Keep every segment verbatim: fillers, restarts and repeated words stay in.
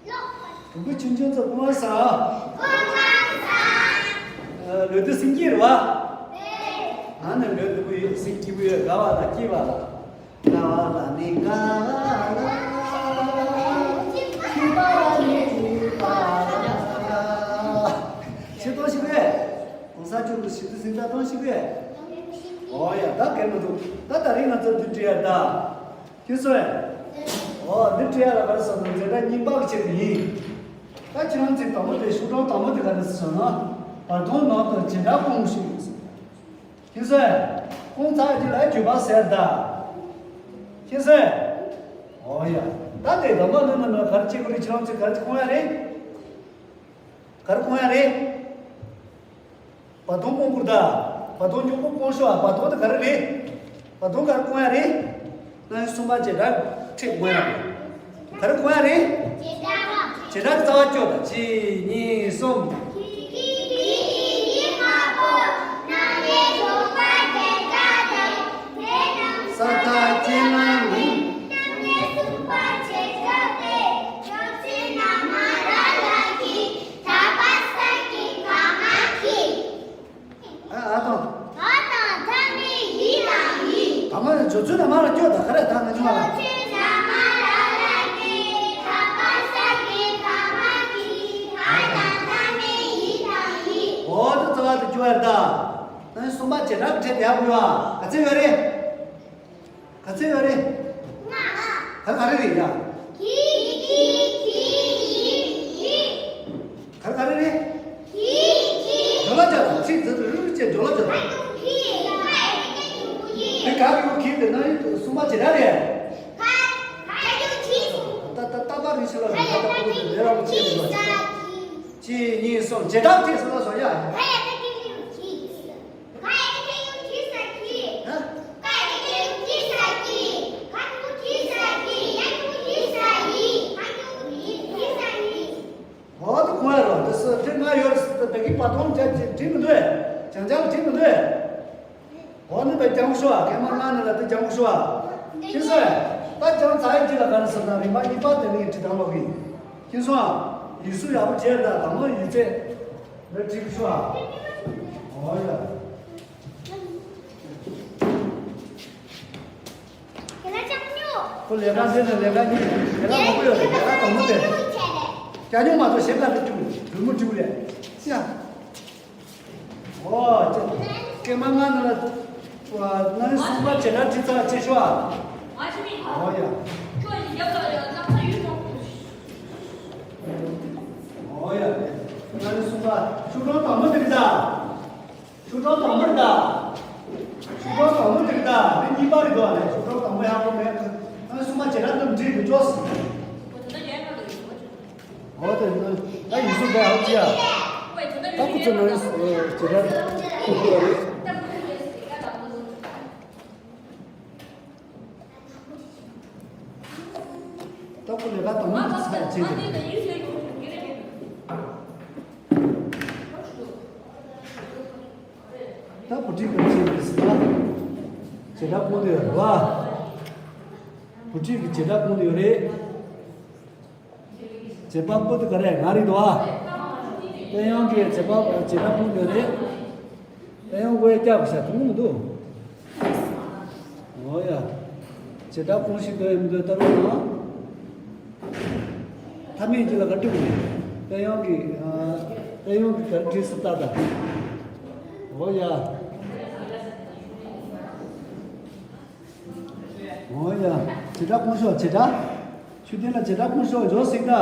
དུམ་བུ་ཆུང་ཆུང་ཚོ་སྐུ་ངལ་སང་། སྐུ་ངལ་སང་། ལུས་འདི་སེམས་སྐྱིད་རེད་བ། རེད། ང་ནི་ལུས་འདི་བུ་ཡོད་སེམས་སྐྱིད་པོ་ཡོད། དགའ་བ་དང་སྐྱིད་པ་ལ། དགའ་བ་ལ་ནི་དགའ་བ་ལ། སྐྱིད་པ་ལ་ནི་སྐྱིད་པ་ལ། ཆེ་གཏོང་ཞིག་རེད། གོང་ས་མཆོག་གི་ཞི་བདེ་གཟེངས་རྟགས་གཏོང་ཞིག་རེད། ཨོ་ཡ། ད་གལ་མི་འདུག་ད་ད་རིང་ང་ཚོ་འདི་བྲིས་ཡ་ད། ཁྱེད་ཚོས། ཨོ་འདི་བྲིས་ཡ་ལ་ག་རེ་ཟེར་ན་འཛིན་གྲྭ་རྙིང་པ་གི་ཆེད་དུ་ཡིན། ད་ཁྱེད་རང་ཚོའི་དང་པོ་དེ་ཤོག་གྲངས་དང་པོ་དེ་ག་རེ་ཟེར་ན། བར་སྟོང་ནང་དུ་བྱེ་བྲག་ཕུང་ཞིག་ཡོད་ཟེར། ཁྱེད་ཚོས། ཁོང་ཚ་གཅིག་ལ་བརྗོད་པ་ཟེར་ད། ཁྱེད་ཚོས། ཨོ་ཡ། ད་དེ་དང་པོ་འདི་ནང་ལ་ག་རེ་བྱེད་དགོས་རེད། ཁྱེད་རང་ཚོས་ག་རེ་བྱེད་ཁོང་ཡ་རེད། ག་རེ་ཁོང་ཡ་རེད། བར་སྟོང་སྤོང་དགོས་ད། བར་སྟོང་མགྱོགས་པོ་སྤོང་ཤོག་ཨ། བར་སྟོང་དེ་ག་རེ་རེད། བར་སྟོང་ག་རེ་སྤོང་ཡ་རེད། རྣམ་དབྱེ་གསུམ་པ་བྱེ་བྲག་ཕྲད་སྤོང་ཡ་རེད། ག་རེ་སྤོང་ཡ་རེད། བྱེ་བྲག་གི་རྩ་བ་སྐྱོར་དང་། གཅིག་གཉིས་གསུམ། ས་མཐའ་ཅན་ལ་མིན། ཨ་ཨ་དང་། ཨ་དང་མཐའ་མེད་ཡི་དང་ཡི། ད་མ་ནི་སྦྱོར་ཚུལ་ནས་མར་ལ་སྐྱོར་དང་ག་རེ་ད་ང་ཉུང་བ་ལ། སྦྱོར་ཚུལ་ནས་མར་ལ་ལ་གི་ད་པ་ས་གི་ད་མ་གི་ཨ་དང་མཐའ་མེད་ཡི་དང་ཡི། འོ་དེ་རྩ་བ་དེ་སྐྱོར་ཡ་ད། ད་ནི་གསུམ་པ་བྱེ་བྲག་ཕྲད་དེ་ཡག་པོ་ཡོད་ཨ། ག་ཚོད་ཡོད་རེད། ག་ཚོད་ཡོད་རེད། ལྔ། ག་རེ་ག་རེ་རེད་ཡ། གི་གི་གི་གི་གི། ག་རེ་ག་རེ་རེད། གི་གི། སྦྱོར་ལ་སྦྱར་དང་། ཚིག་ཙི་རུ་རུ་བྱས་སྦྱོར་ལ་སྦྱར་དང་། གི་གི་གི་གི། དེ་ག་གི་གི་དེ་ན་གསུམ་པ་བྱེ་བྲག་རེད། ག་གི་གི། ད་ད་ད་པ་རི་ཤི་ལ་རེད། ད་ད་པ་རི་ཤི་ལ་རེད། ད་པ་རི་ཤི་ལ་རེད། གཅིག་གཉིས་གསུམ། བྱེ་བྲག་ཕྲད་ཟེར་ན་སོང་ཡ། འོ་དེ་གོ་ཡ་རོ། དེ་སུ་དེ་ང་ཡོད་རེད་ཟེར་ད་གི་བར་སྟོང་བརྒྱབ་ཅིག་བྲིས་མི་འདུག་ཨེ། བྱང་ཆ་ལ་བྲིས་མི་འདུག་ཨེ། འོ་ནི་བས་རྒྱང་ཤོ་ཨ། སྐད་མ་ལྔ་ནི་ལ་དེ་རྒྱང་ཤོ་ཨ། ཁྱེད་ཚོས། ད་རྒྱང་ཚ་ཡི་ཅི་ལ་ག་རེ་ཟེར་ན་རིམ་པ་གཉིས་པ་དེ་ནི་བྲིས་སྟངས་ལོག་གི། ཁྱེད་ཚོ་ཨ། ཡིག་གཟུགས་ཡག་པོ་བྱས་ད་དང་པོ་ཡིག་ཚད་འདི་བྲིས་ཤོ་ཨ། འོ་ཡ། ཁོ་ལས་ཀ་འདི་ནི་ལས་ཀ་གཉིས། ལས་ཀ་མང་པོ་ཡོད་རེད། ལས་ཀ་དང་པོ་དེ། རྒྱ་ཉུང་མ་གཏོགས་གཞན་དག་དེ་བཅུག་རེད། རི་མོ་བཅུག་རེད། ཤ། ཨོ་ཅེ། སྐད་མ་ང་ནི་ལ། ང་ནི་གསུམ་པ་བྱེ་བྲག་བྲིས་ཚར་ཅེ་ཤོ་ཨ། ཨོ་ཡ། ཨོ་ཡ། ང་ནི་གསུམ་པ་ཤོག་གྲངས་དང་པོ་དེ་རེད་ད། ཤོག་གྲངས་དང་པོ་རེད་ད། ཤོག་གྲངས་དང་པོ་དེ་རེད་ད། དེ་གཉིས་པ་རེད་དོ། ཨ་ལས་ཤོག་གྲངས་དང་པོ་ཡག་པོ་མེད། ཨ་ནི་གསུམ་པ་བྱེ་བྲག་རྣམས་འབྲིང་དུ་ཅོག་ཟེར། འོ་དེ་ནི་ད་ཡིག་གཟུགས་དཔེ་ཧ་ཅི་ཡ། ད་ཁོ་ཚོ་ནི་བྱེ་བྲག་ཁོ་ཚོ་རེད། ད་ཁོ་ལས་ཀ་དང་མ་ཚར་བྱེད་དེ། ད་བུ་ཁྲིད་ཀྱི་ཆེད་དུ་ཟེར་ན། བྱེ་བྲག་ཕུང་དུ་ཡོད་རེད་བ། བུ་ཁྲིད་ཀྱི་བྱེ་བྲག་ཕུང་དུ་ཡོད་རེད། བྱེད་པ་པོ་དེ་ག་རེ་ང་རེད་དོ། དཔལ་དབྱངས་ཀྱི་བྱེད་པ་བྱེ་བྲག་ཕུང་དུ་ཡོད་རེད། དཔལ་དབྱངས་ཀོ་ཡ་སྐྱབས་བྱ་ཐུང་མི་འདུག་འོ་ཡ། བྱེ་བྲག་ཕུང་ཞིག་འདོད་ཡིན་འདོད་ལྟ་རོགས་གནང་། མཐའ་མེད་ཀྱི་ལ་ག་འགྲིག་མེད། དཔལ་དབྱངས་ཀྱི་ཨ། དཔལ་དབྱངས་ཀྱི་ག་རེ་བྲིས་སུ་ལྟ་ད། འོ་ཡ། འོ་ཡ། བྱེ་བྲག་ཕུང་ཤོག་བྱེ་བྲག་ཆུ་ལྡན་ལ་བྱེ་བྲག་ཕུང་ཤོག་འཇོག་སྲིད་ད།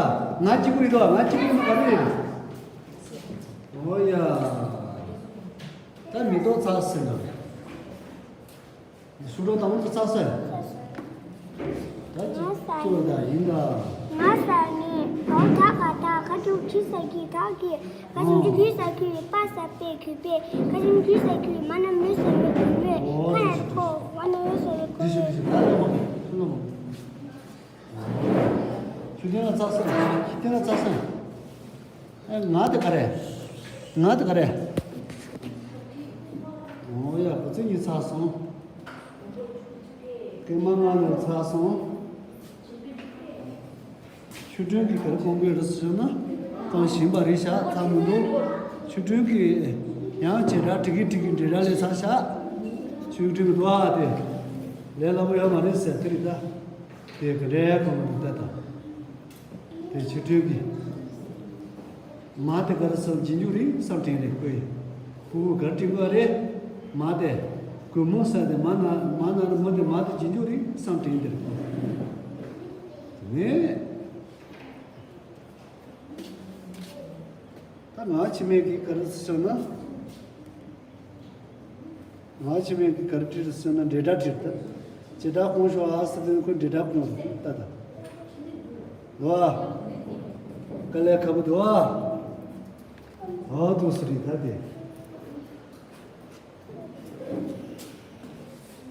ང་གཅིག་པུ་རེད་དོ། ང་གཅིག་པུ་ཡིན་ན་ག་རེ་རེད། འོ་ཡ། ད་མེ་ཏོག་ཚར་ཟིན་ན། ཤོག་གྲངས་དང་པོ་དེ་ཚར་སོང་། ད་ཅིག་ཅོ་ད་ཡིན་ད། ང་ཟ་ནི། གང་ད་ག་ད་ག་ཅུ་ཁི་ས་ཁི་ད་གི། ག་ཅུ་ཁི་ས་ཁི་པ་ས་པེ་ཁི་པེ། ག་ཅུ་ཁི་ས་ཁི་མ་ན་མེ་ས་མེ་ཁི་མེ། ཁ་ཡ་ཁོ་མ་ན་མེ་ས་མེ་ཁོ་མེ། ཆུ་ལྡན་ལ་ཚར་སོང་། ཆུ་ལྡན་ལ་ཚར་སོང་། ཨེ་ང་དེ་ག་རེ། ང་དེ་ག་རེ། འོ་ཡ་ཁོ་ཚོ་གཉིས་ཚར་སོང་། སྐད་མ་ང་ནས་ཚར་སོང་། ཆོས་སྒྲོན་གྱིས་ག་རེ་གོ་དགོས་རེད་ཟེར་ན། གང་ཞིམ་པ་རེད་ཤག་ཚར་མི་འདུག་ཆོས་སྒྲོན་གྱིས་ཡང་བྱེད་སྒྲ་ཁྲིག་གི་ཁྲིག་གི་འབྲེལ་སྒྲ་ལས་ཚར་ཤག་ཆོས་སྒྲོན་གྱི་འདུག་ཨ་དེ། ལས་སླ་པོ་ཡོད་མ་རེད་ཟེར་དེ་རེད་ད། དེ་ག་འདྲའི་གོ་མི་འདུག་ད་ད། དེ་ཆོས་སྒྲོན་གྱིས། མ་དེ་ག་རེ་བསམ་བྱེད་འཇུག་རིགས་བསམ་དྲན་རེད་ཁོས། ཕྲུ་གུ་ག་རེ་དྲན་དགོས་རེད། མ་དེ། གུས་མོ་ཟེར་དེ་མ་ན་མ་ན་རུ་མོ་དེ་མ་དེ་བྱེད་འཇུག་རིགས་བསམ་དྲན་དེ་རེད་ཁོ། ངས། ད་ང་ཆི་མེད་ཀྱི་ག་རེ་བསམ་ན། ང་ཆི་མེད་ཀྱི་ག་རེ་བྲིས་ཟེར་ན་འབྲེལ་སྒྲ་བྲིས་ད། བྱེད་སྒྲ་སྐོང་ཤོག་ཨ་ཟེར་དུས་ཁོས་འབྲེལ་སྒྲ་སྐོང་ད་ད། འདུག་ཨ། དཀའ་ལས་ཁག་པོ་འདུག་ཨ། ཨ་འདུག་ཟེར་རེད་ད་དེ།